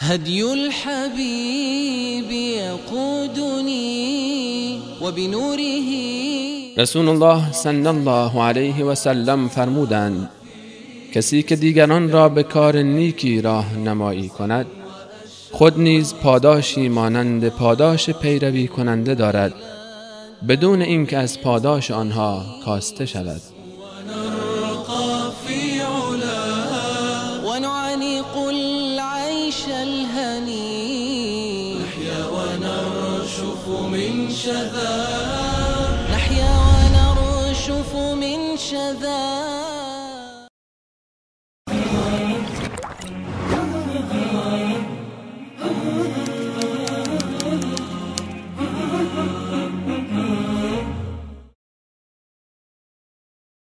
هدي الحبيب يقودني وبنوره. رسول الله صلی الله علیه و سلم فرمودند: کسی که دیگران را به کار نیکی راهنمایی کند، خود نیز پاداشی مانند پاداش پیروی کننده دارد، بدون اینکه از پاداش آنها کاسته شود. ونعانق العيش الهني، نحيا ونرشف من شذا، نحيا ونرشف من شذا.